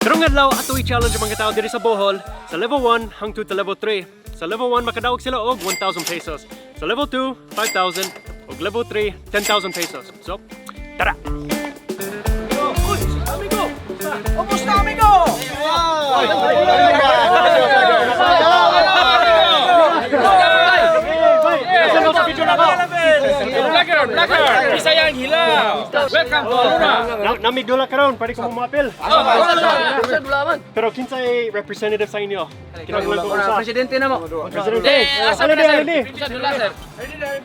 Karong adlaw ato i-challenge ang mga tao diri sa Bohol sa level 1 hangtod sa level 3. Sa level 1 makadaog sila og 1,000 pesos. Sa level 2, 5,000 ug level 3, 10,000 pesos. So, tara. Uy, amigo! Kumusta, amigo? Blacker, Blacker, Bisaya ang hilaw. Welcome to Aluna. Namigdula karon, pwede ko mumapil. Pero kinsay representative sa inyo? Kinahanglan ko usa. Presidente na mo. Presidente. Eh, asa Alin na, sir? alin? Sa dula, sir.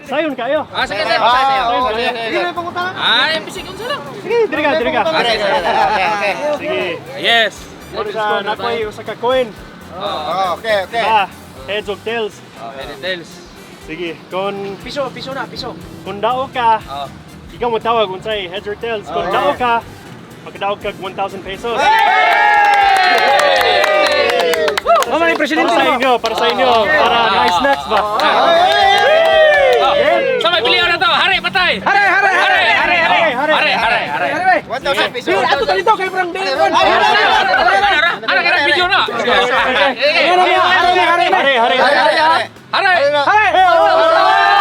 Sayon kayo. Ah, sige, sir. Sayon kayo. Ah, MPC kung saan. Sige, diri ka, diri ka. Sige. Yes. Muna sa nakoy usa ka coin. Okay. Ah, heads or tails. Oh, head and tails. Sige, kon Piso, piso na, piso. kung dao ka, Oh. ikaw mo tawag unsay heads or tails. Kung dao ka, makadaog kag 1,000 pesos. Mama ni presidente Para sa mo. inyo, para sa inyo, para nice snacks ba? Oh. Sa may bilihan na to. Hari, patay. Hare, hare, hare, hare, hare. Hare, Hare, hare, hare. Hare. 1,000 pesos. Bill, ato talito kay Brang Bill. Ara, ara, video na. Hare, hare, hare. Hare, hare, hare. Hare. Hare.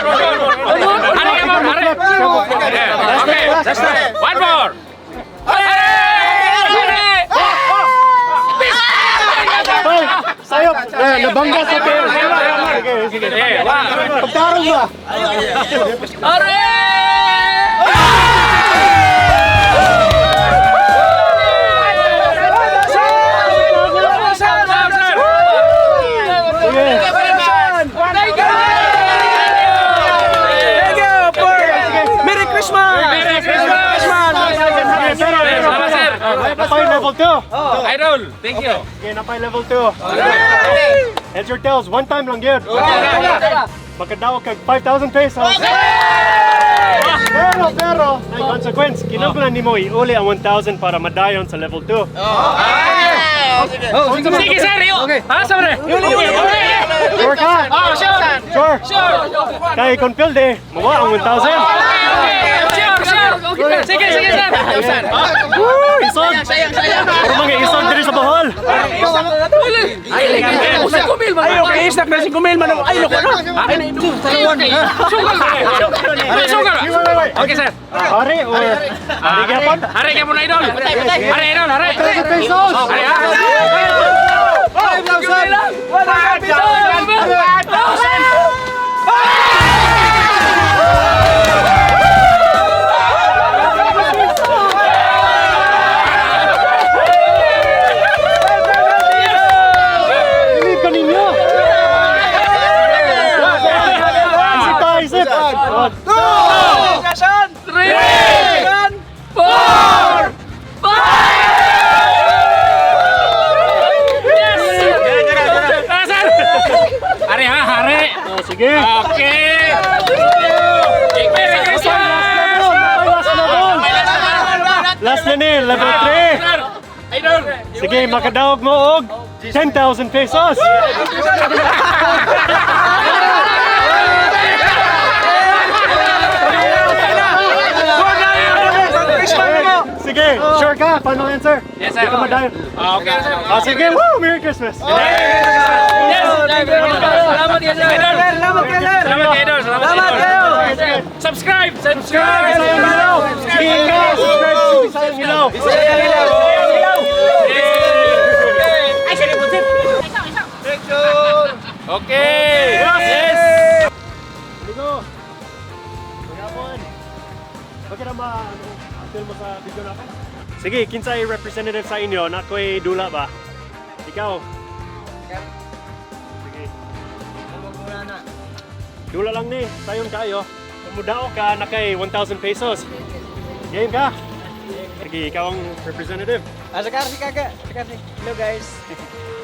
Hare ka mo, hare. Okay, one more. Hare! Hare! Hoy, sayop. Eh, nabangga sa tails. Sige, sige. Eh, one. Pagtarong ba? Hare! Sige. Thank you for Merry Christmas. Merry Christmas! Sige, pero, pero, Salamat, sir. Napay level 2. Idol, thank you. Okay, napay level 2. Heads or tails, one time lang yun. Makadaog kag 5,000 pesos. Pero, pero, may consequence. Kinahanglan nimo iuli ang 1,000 para madayon sa level 2. Sige, sir. Okay. Ha, sobre. Okay. Sure ka? Oh, sure. Sure. Sure. Kay kung pilde, mawa ang 1,000. Okay, sure, sure. Sige, sige, sir. Woo! Isog! Puro mga isog diri sa Bohol. Ay, okay, isnak na si Kumil man. Ay, loko na. Ay, na ito. Sugal. Sugal. Wait, wait, wait. Okay, sir. Hari or hari gyapon? Hare ka muna, idol. Hare, idol, hare. 1,000 pesos! Hare, ha? 5,000! Believe ka ninyo! Isip ta, isip! One, Three, four, five! Yes! Tara, sir! Hare, ha, hare. Oh, sige! Okay. Merry Christmas! Last level! Last na ni, level 3! Sir, idol. Sige, makadaog mo og 10,000 pesos! Sige, sure ka? Final answer? Yes, sir. Di ka madayon. Ah, okay, sir. Ah, sige, woo! Merry Christmas! Yes! Salamat kayo, sir. Salamat kayo, sir. Salamat, idol. Salamat, Salamat idol. kayo. Subscribe! Subscribe! Bisayang Hilaw! Sige ka! Subscribe to Bisayang Hilaw! Okay! Yes! Amigo! Magapon! Bakit ang ma... ano, appeal mo sa video na ako? Sige, kinsay representative sa inyo, na ko'y dula ba? Ikaw? Sige. Dula lang ni, sayon kayo. Kung mudao ka, na kay 1,000 pesos. Game ka? Sige, ikaw ang representative. Ah, sakar si Kaka. Sakar si. Hello guys.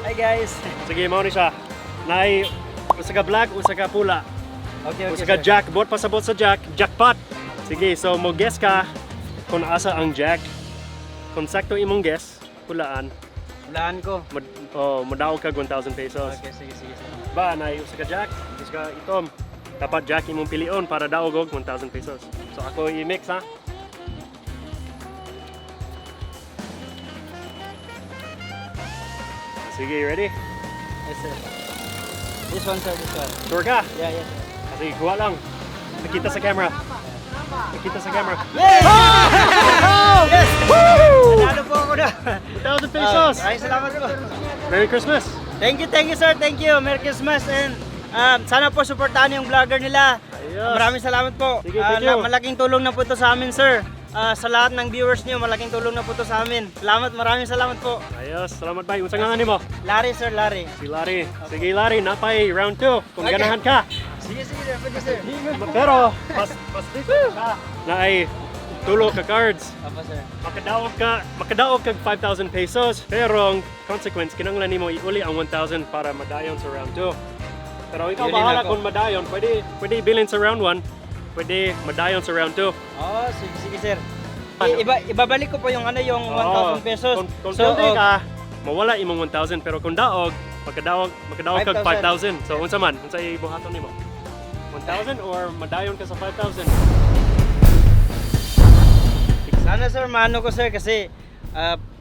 Hi guys. Sige, mao ni siya. Nay, usa ka black, usa ka pula. Okay, Usa ka jack, bot pasabot sa jack, jackpot. Sige, so mo guess ka kung asa ang jack. Kung sakto imong guess, hulaan, Hulaan ko. mad, oh, modaog kag 1,000 pesos. Okay, sige, sige. Sige. Ba, nay usa ka jack, usa ka itom. Dapat jack imong pilion para daog og 1,000 pesos. So ako i-mix, ha. Sige, you ready? Yes, sir. This one, sir, this one. Sure ka? Yeah, sir. Sige, kuha lang. Nakita sa camera. Nakita sa camera. Yes! Woo! Nanalo po ako na. 1,000 pesos! Maraming salamat po. Merry Christmas! Thank you, sir. Thank you. Merry Christmas and sana po suportahan yung vlogger nila. Ayos. Maraming salamat po. Sige, thank you. Malaking tulong na po ito sa amin, sir. Sa lahat ng viewers niyo, malaking tulong na po ito sa amin. Salamat, maraming salamat po. Ayos, salamat bay. Unsa nga nimo? Larry, sir, Larry. Si Larry. Sige Larry, napay round 2 kung ganahan ka. Sige, sige, sir. Pwede, sir. Pero mas mas dito ka na ay tulo ka cards. Apo, sir. Makadaog kag 5,000 pesos, pero ang consequence kinahanglan nimo iuli ang 1,000 para madayon sa round 2. Pero ikaw Iuli na bahala ako. kung madayon, pwede ibilin sa round 1, pwede madayon sa round 2. Oh, sige, sige, sir. Ibabalik ko po yung ano, yung 1,000 pesos. Kung So, pildi oh, ka, mawala imong 1,000, pero kung daog, makadaog kag 5,000. 5,000. So unsa man, unsa ibuhaton nimo? 1,000 or madayon ka sa 5,000? Sana, sir, maano ko, sir, kasi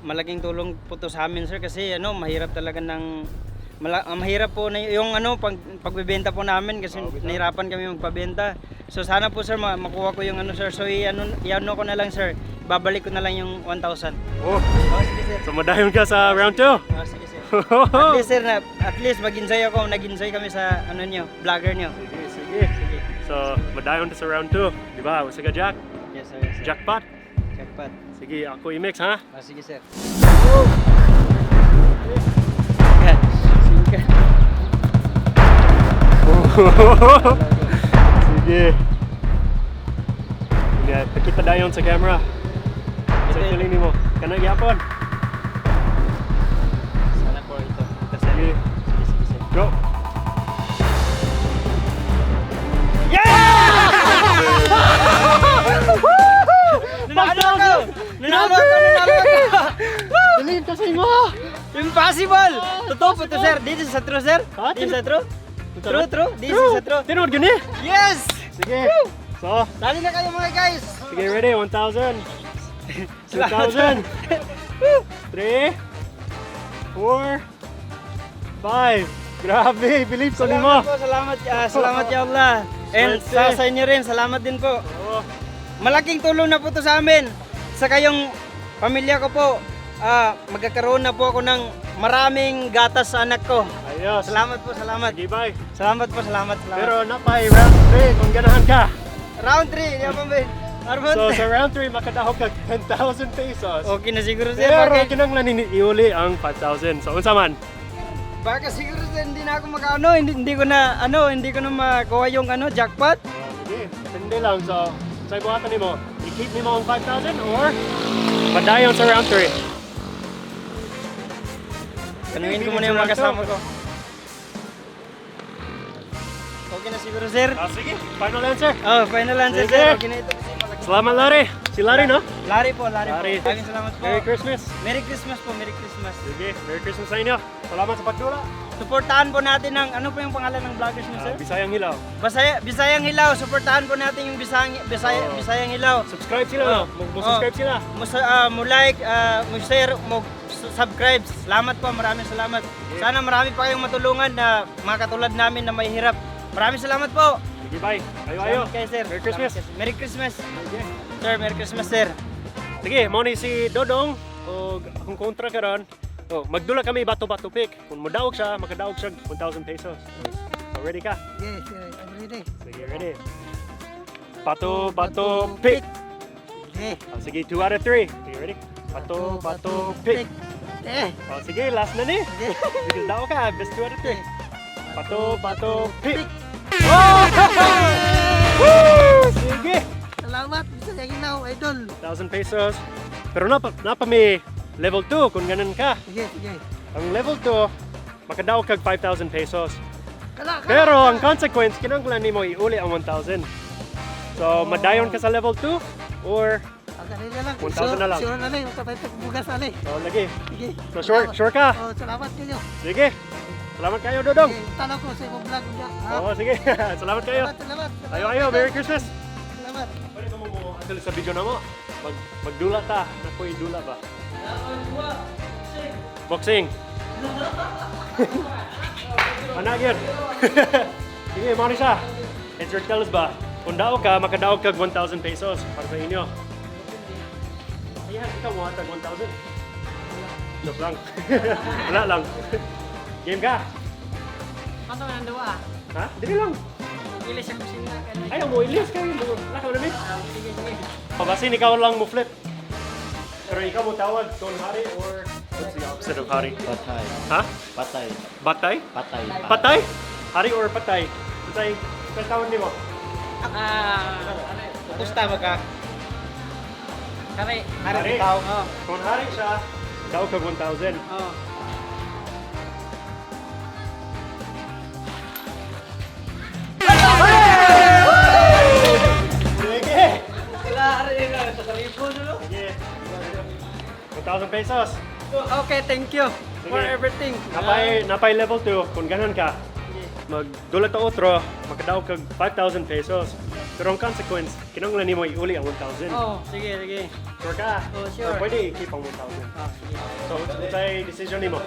malaking tulong po to sa amin, sir, kasi ano, mahirap talaga ng mahirap po na yung ano pagbebenta po namin kasi Oo, bitaw. nahirapan kami magpabenta. So sana po, sir, makuha ko yung ano, sir. So i-ano ko na lang, sir. Babalik ko na lang yung 1,000. Oh, Oh, sige, sir. so madayon ka sa round 2. Oh, sige, sir. At least, sir, na, at least mag-enjoy ako, nag-enjoy kami sa ano niyo, vlogger niyo. Sige, sige. Sige. So, madayon ta sa round 2. Di ba? Usa ka jack? Yes, sir. Yes, sir. Jackpot. Jackpot. Sige, ako i-mix ha. Oh, sige, sir. Sige. Sige. Nga, pakita dayon sa camera. Sa Ito, feeling nimo. Kana gyapon. Sana po ito. Ito, sir. Sige. Sige, sige, sir. Go. Nanalo ako! Nanalo ako! Nanalo ako! Believe ka sa imo. Impossible! Totoo po to, sir. This is a true, sir. Ha? This is a true? True, true. This is a true. Tinuod gani. Yes! Sige. So, Sali na kayo, mga guys! sige, ready? 1,000. 2,000. 3, 4, 5. Grabe, believe sa nimo. Salamat po, salamat. Salamat ya Allah. And Swerte. sa inyo rin, salamat din po. Oh, Malaking tulong na po to sa amin. Sa kayong pamilya ko po, magkakaroon na po ako ng maraming gatas sa anak ko. Ayos. Salamat po, salamat. Sige, bye. Salamat po, salamat, salamat. Pero napay round 3 kung ganahan ka. Round 3, di ba ba? Armand? So sa round 3 makadahog kag 10,000 pesos. Okay na siguro, sir. Pero Bakit? kinahanglan ni iuli ang 5,000. So unsa man? Baka siguro, sir, hindi na ako makaano, hindi ko na ano, hindi ko na makuha yung ano, jackpot. Oh, sige, depende lang. So sa buhatan nimo, i-keep nimo ang 5,000 or padayon sa round 3. Tanungin ko muna yung mga kasama ko. Okay na siguro, sir. Ah, sige, final answer. Oh, final answer, Sige. sir. Okay na ito kasi malaki. Salamat, Larry. Si Larry, no? Larry po, Larry, Larry. po. Maraming salamat po. Merry Christmas. Merry Christmas po, Merry Christmas. Sige, Merry Christmas sa inyo. Salamat sa pagdula. Suportahan po natin ang, ano po yung pangalan ng vloggers niyo, sir? Bisayang Hilaw. Bisayang Hilaw, suportahan po natin yung Oo. Bisayang Hilaw. Subscribe sila, no? Mo-subscribe sila. Mo like, mo share, mo subscribe. Salamat po, maraming salamat. Sana marami pa kayong matulungan na mga katulad namin na may hirap. Maraming salamat po. Sige, bye. Ayo, ayo. Salamat kayo, sir. Merry Christmas. Salamat kayo, sir. Merry Christmas. Sige. Sir, Merry Christmas, sir. Sige, mo ni si Dodong og akong kontra karon. Oh, magdula kami bato-bato pick. Kung modaog siya, makadaog siya 1,000 pesos. So ready ka? Yes, I'm ready. Sige, ready. Bato, bato, pick. Okay. Oh, sige, 2 out of 3. Sige, ready? Bato, bato, pick. Eh, Oh, sige, last na ni. okay. Because daog ka, best 2 out of 3. Bato, bato, pick. Oh! Woo! Sige. Salamat, Bisayang Hilaw, idol. 1,000 pesos. Pero napa may level 2 kung ganun ka. Sige, sige. Ang level 2, makadaog kag 5,000 pesos. Kala, kala. Pero ang consequence, kinahanglan nimo iuli ang 1,000. So, madayon ka sa level 2 or Ang na lang. 1,000 na lang. Sure na lang, kapatid bugas ali. Oh, lagi. Sige. So, sure, sure ka? Oh, salamat kayo. Sige. Salamat kayo, Dodong. Eh, tanaw ko sa imong vlog niya. Ha? Oo, sige. Salamat kayo. Salamat, salamat. Ayo, ayo. Merry Christmas. Salamat. Pwede ka mo mo actually sa video na mo. Magdula ta. Nakoy dula ba? Boxing. Anak yun. Sige, mo ni siya. It's your tell us ba? Kung daog ka, makadaog kag 1,000 pesos para sa inyo. Ayan, ikaw mo hatag 1,000. Joke lang. Wala lang. Game ka? Pato na duwa. Ha? Dili lang. Ilis sa kusina. Ayaw mo, ilis kayo. Wala ka namin. Sige, sige. Pabasin, ikaw lang mo flip. Pero ikaw mo tawag kung hari or what's the opposite of hari? Patay. Ha? Patay. Batay? Patay. Patay? Hari or patay? Patay. Patay tawag nimo. Ah, Gusta ba ka? Kare. Hari. Oh. Kung hari siya, daw kag 1,000. Oh. Sige! Wala, hari na sa libo dulo. Sige. 1,000 pesos. Okay, thank you for Sige. everything. Napay level 2, kung ganon ka, magdula ta otro, makadaog kag 5,000 pesos. Pero ang consequence, kinahanglan nimo iuli ang 1,000. Oh, sige, sige. Sure ka? Oh, sure. Or pwede i-keep ang 1,000. Oh, sige. So, unsay decision nimo?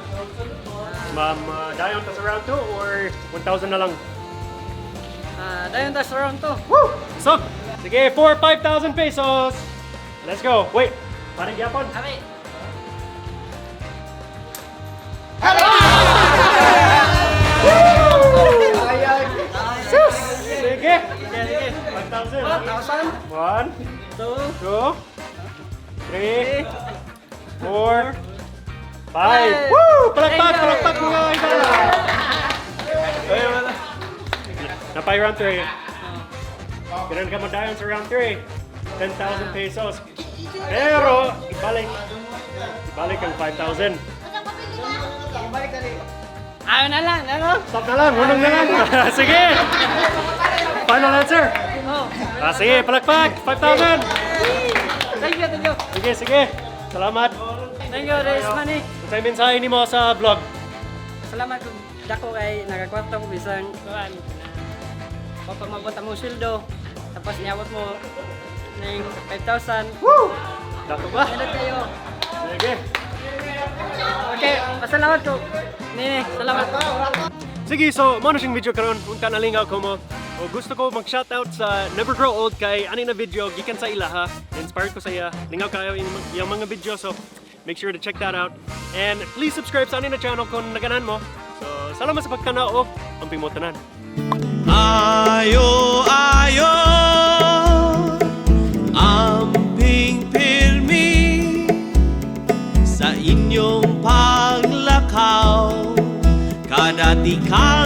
Ma'am, dayon ta sa round 2 or 1,000 na lang? Ah, dayon ta sa round 2. Woo! So, sige, for 5,000 pesos! Let's go! Wait, parang gyapon. Kare. Sige! Sige, sige. 5,000. 1,000. 1, 2, 2, 3, 4, 5. Woo! Palakpak! Palakpak mga idol! Napay round 3. Ganun ka mo dayon sa round 3. 10,000 pesos. Pero, ibalik. Ibalik ang 5,000. Ayaw na lang, ano? Stop na lang, hunong na lang. Sige! Final answer. Oh. Ah, sige, palakpak! 5,000! Thank you, thank you. Sige, sige. Salamat. Thank you, there is money. Unsay mensahe nimo sa vlog? Salamat kung dako kay nakakwarta ko bisan kuan na mapamabot ang mong sweldo tapos niabot mo ning 5,000. Woo! Dako ba? Salamat kayo. Sige. Okay, pasalamat ko. Nini, salamat. Sige, so mo na siyang video karon, unta nalingaw ko mo. O gusto ko mag-shoutout sa Never Grow Old kay ani na video gikan sa ilaha. Inspired ko sa iya. Lingaw kayo iyang mga video, so make sure to check that out. And please subscribe sa ani na channel kung naganahan mo. So salamat sa pagtanaw og amping mo tanan. Ayo, ayo, amping pirmi sa inyong paglakaw kada tika.